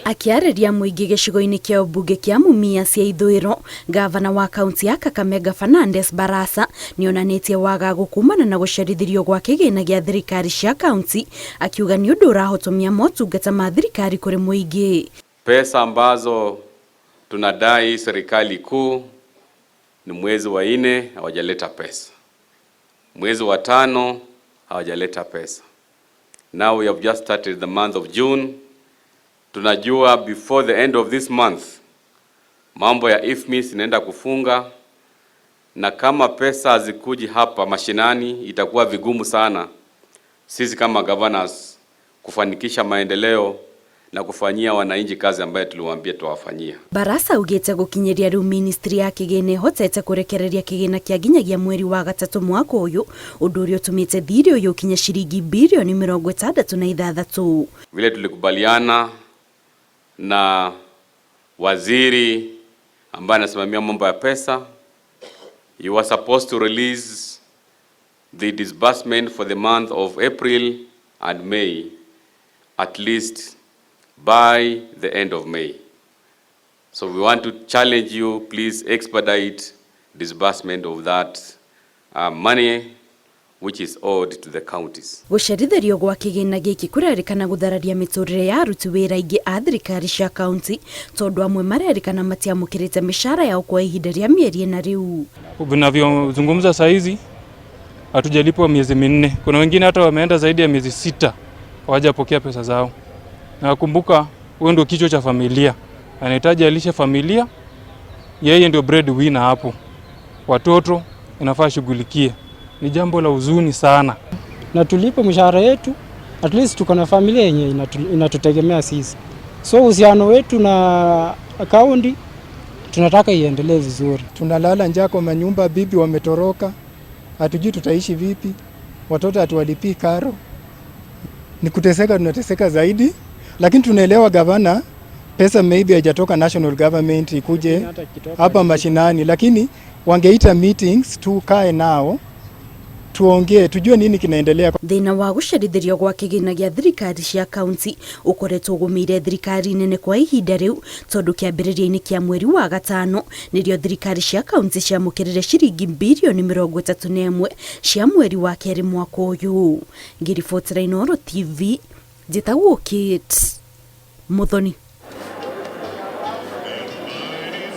Akĩarĩria mũingĩ gĩcigo-inĩ kĩa ũmbunge kĩa Mumias ya Ithũĩro, ngavana wa kaunti ya Kakamega Fernandes Barasa nĩonanĩtie wagagu kumana na gũcerithĩrio gwa kĩgĩna gĩa thirikari cia kaunti, akiuga nĩ ũndũ ũrahotomia motungata ma thirikari kũrĩ mũingĩ. Pesa ambazo tunadai serikali kuu ni mwezi wa nne hawajaleta pesa, mwezi wa tano hawajaleta pesa. Now we have just started the month of June. Tunajua before the end of this month mambo ya IFMIS inaenda kufunga, na kama pesa hazikuji hapa mashinani, itakuwa vigumu sana sisi kama governors kufanikisha maendeleo na kufanyia wananchi kazi ambayo tuliwaambia tuwafanyia. Barasa augĩte gũkinyĩria rĩu ministry ya kĩgĩna ĩhotete kũrekereria kĩgĩna kĩa nginyagia mweri wa gatatũ mwaka ũyũ, ũndũ ũrĩa ũtũmĩte thirĩ ũyũ ũkinye ciringi birioni 66. Vile tulikubaliana na waziri ambaye anasimamia mambo ya pesa, you are supposed to release the disbursement for the month of April and May at least by the end of May. So we want to challenge you, please expedite disbursement of that money which is owed to the counties. Gũcerithĩrio gwa kĩgĩna gĩkĩ kũrerĩkana gũthararia mĩtũrĩre ya aruti wĩra aingĩ a thirikari cia kaunti, tondũ amwe marerĩkana matiamũkĩrĩte mĩcara yao kwa ihinda rĩa mĩeri 4 rĩu. Vinavyozungumza saa hizi hatujalipwa miezi 4. Kuna wengine hata wameenda zaidi ya miezi 6 hawajapokea pesa zao. Na kumbuka huyo ndio kichwa cha familia, anahitaji alishe familia, yeye ndio breadwinner hapo, watoto inafaa shughulikie. Ni jambo la huzuni sana. Na tulipe mshahara yetu, at least tuko na familia yenye inatutegemea sisi. So uhusiano wetu na kaunti tunataka iendelee vizuri. Tunalala njaa kwa manyumba, bibi wametoroka, hatujui tutaishi vipi, watoto hatuwalipii karo. Ni kuteseka, tunateseka zaidi, lakini tunaelewa gavana, pesa maybe haijatoka national government ikuje hapa mashinani, lakini wangeita meetings tukae nao tuongee, tujue nini kinaendelea. Thĩna wa gũcerithĩrio gwa kĩgĩna gĩa thirikari cia kaunti ũkoretwo ũgũmĩire thirikari nene kwa ihinda rĩu, tondũ kĩambĩrĩria-inĩ kĩa mweri wa gatano nĩrĩo thirikari cia kaunti ciamũkĩrire ciringi birioni 31 cia mweri wa kerĩ mwaka ũyũ. Ngĩribotera Inooro TV, njĩtagwo Kate Muthoni.